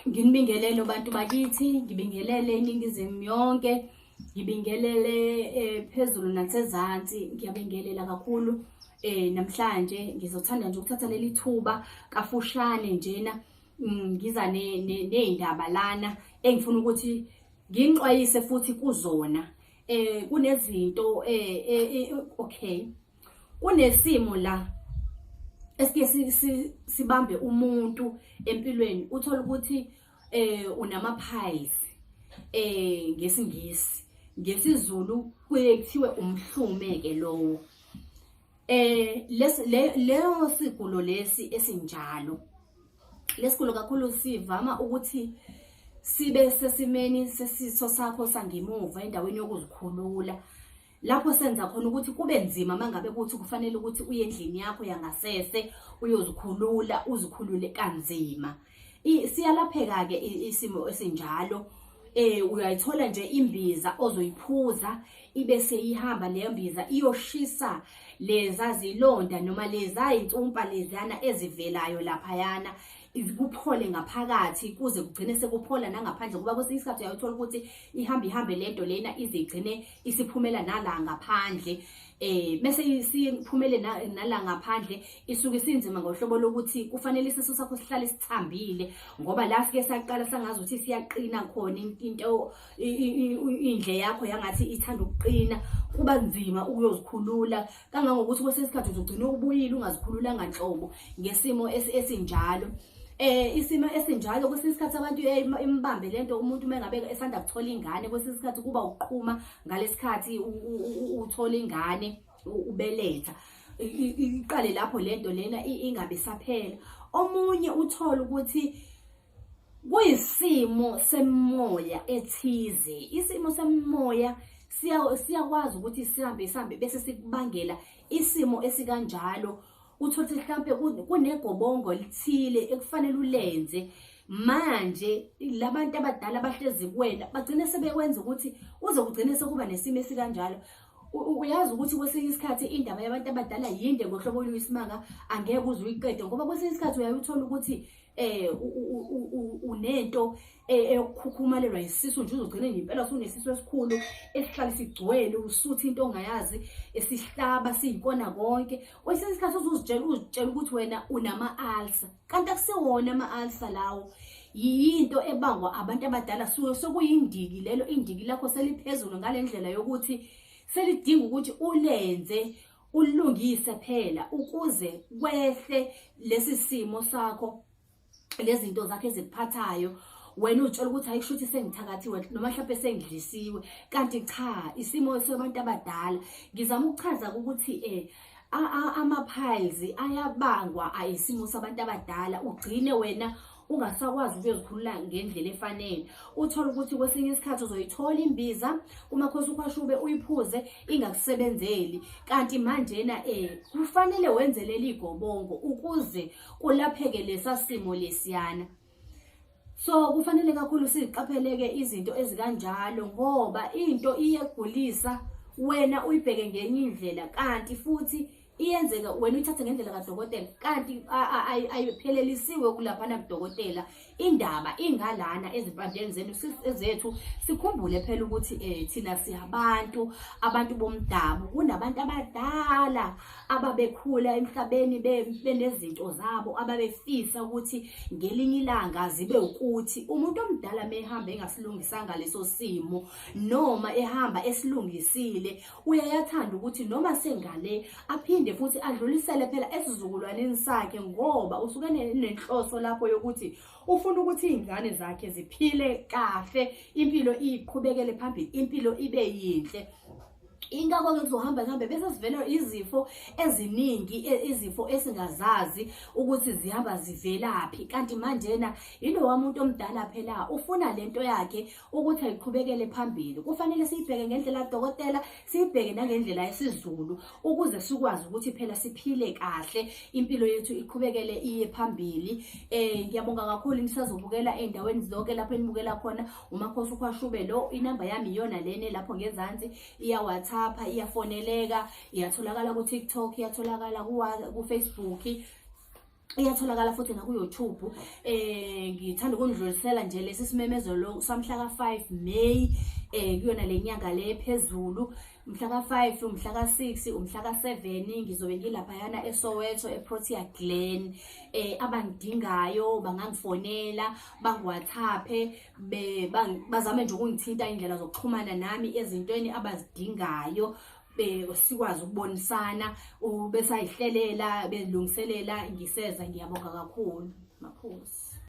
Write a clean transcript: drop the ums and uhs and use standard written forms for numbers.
Nginibingelele bantu bakithi, ngibingelele iNingizimu yonke, ngibingelele phezulu nasezansi, ngiyabingelela kakhulu. Namhlanje ngizothanda nje ukuthatha leli thuba kafushane njena, ngiza ney'ndaba lana engifuna ukuthi nginixwayise futhi kuzona. Kunezinto okay, kunesimo la esike sibambe umuntu empilweni, uthole ukuthi unama piles ngesiNgisi, ngesiZulu kuye kuthiwe umhlume ke lowo. Leyo sigulo lesi esinjalo, lesigulo kakhulu sivama ukuthi sibe sesimeni sesitho sakho sangemuva endaweni yokuzikhulula, lapho senza khona ukuthi kube nzima mangabe kuthi kufanele ukuthi uye endlini yakho yangasese uyozikhulula, uzikhulule kanzima. Siyalapheka-ke isimo esinjalo. Uyayithola nje imbiza ozoyiphuza, ibe seyihamba leyo mbiza iyoshisa leza zilonda noma leza insumpa leziyana ezivelayo laphayana, kuphole ngaphakathi kuze kugcine sekuphola nangaphandle, kuba kwesinye isikhathi uyayithola ukuthi ihambe ihambe lento lena ize igcine isiphumela nala ngaphandle. Bese isiphumele nala ngaphandle, isuke isinzima ngohlobo lokuthi kufanele isisu sakho sihlale sithambile, ngoba la sike saqala sangazi ukuthi siyaqina khona into indle yakho yangathi ithanda ukuqina, kuba nzima ukuyozikhulula kangangokuthi kwesinye isikhathi uzogcina ubuyile ungazikhululanga nhlobo ngesimo esinjalo. Isimo esinjalo kwesinye isikhathi abantu imbambe lento umuntu uma ngabe esanda kuthola ingane, kwesinye isikhathi kuba ukuqhuma ngalesikhathi uthola ingane ubeletha, iqale lapho lento lena ingabe isaphela. Omunye uthola ukuthi kuyisimo semoya ethize, isimo semoya siyakwazi ukuthi sihambe sihambe bese sikubangela isimo esikanjalo. Uthole ukuthi mhlampe kunegobongo elithile ekufanele ulenze, manje labantu abadala abahlezi kuwena bagcine sebekwenza ukuthi uze kugcine sekuba nesimo esikanjalo. Uyazi ukuthi kwesinye isikhathi indaba yabantu abadala yinde ngohlobo oluyisimanga, angeke uze uyiqede, ngoba kwesinye isikhathi uyaye uthole ukuthi unento eyokukhukhumalelwa isisu nje, uzogcina nje impela usunesisu esikhulu esihlale sigcwele usuthi into ongayazi esihlaba siyikona konke. Kwesinye isikhathi uzuzitshela uzitshela ukuthi wena unama-ulcer, kanti akusiwona ama-ulcer lawo, yinto ebangwa abantu abadala. Suke sokuyindiki lelo, indiki lakho seliphezulu ngale ndlela yokuthi selidinga ukuthi ulenze ulungise phela ukuze kwehle lesi simo sakho, lezinto zakho ezikuphathayo. Wena utshela ukuthi hayi kusho ukuthi sengithakathiwe noma mhlawumbe sengidlisiwe, kanti cha, isimo sabantu abadala. Ngizama ukuchaza ukuthi ama-piles ayabangwa ayisimo sabantu abadala, ugcine wena ungasakwazi ukuyozikhulula ngendlela efanele. Uthole ukuthi kwesinye isikhathi uzoyithola imbiza uMakhosi uKwashube uyiphuze ingakusebenzeli, kanti manjena kufanele wenze leli gobongo ukuze kulapheke lesa simo lesiyana. So kufanele kakhulu siziqapheleke izinto ezikanjalo, ngoba into iyegulisa wena uyibheke ngenye indlela, kanti futhi iyenzeka wena uyithathe ngendlela kadokotela, kanti ayiphelelisiwe kulaphana kudokotela. Indaba ingalana ezimpandeni zenu zethu. Sikhumbule phela ukuthi thina siyabantu, abantu bomdabu, kunabantu abadala ababekhula emhlabeni benezinto zabo ababefisa ukuthi ngelinye ilanga zibe ukuthi umuntu omdala mehamba engasilungisanga leso simo, noma ehamba esilungisile, uyayathanda ukuthi noma sengale aphinde futhi adlulisele phela esizukulwaneni sakhe, ngoba usuke nenhloso lapho yokuthi ufuna ukuthi iy'ngane zakhe ziphile kahle, impilo iqhubekele phambili, impilo ibe yinhle. Ingakho-ke kuzohamba kuhambe bese sivela izifo eziningi, izifo esingazazi ukuthi zihamba zivelaphi, kanti manjena yilowa muntu omdala phela ufuna lento yakhe ukuthi ayiqhubekele phambili. Kufanele siyibheke ngendlela kadokotela, siyibheke nangendlela yesiZulu, ukuze sikwazi ukuthi phela siphile kahle, impilo yethu iqhubekele iye phambili. Ngiyabonga kakhulu, nisazobukela ey'ndaweni zonke lapho enibukela khona. UMakhosi uKwashube lo, inamba yami iyona lena lapho ngezansi, iya-WhatsApp, iyafoneleka, iyatholakala ku-TikTok, iyatholakala ku-Facebook. Iyatholakala futhi naku-YouTube. Ngithanda ukundlulisela nje lesi simemezelo samhla ka-5 May kuyona le nyanga le phezulu, mhla ka-5, umhla ka-6, umhla ka-7, ngizobe ngilaphayana eSoweto eProtea Glen. Abangidingayo bangangifonela, bangiWhatsApp, bazame nje ukungithinta indlela zokuxhumana nami ezintweni abazidingayo, sikwazi ukubonisana besayihlelela, belungiselela ngiseza. Ngiyabonga kakhulu, makhosi.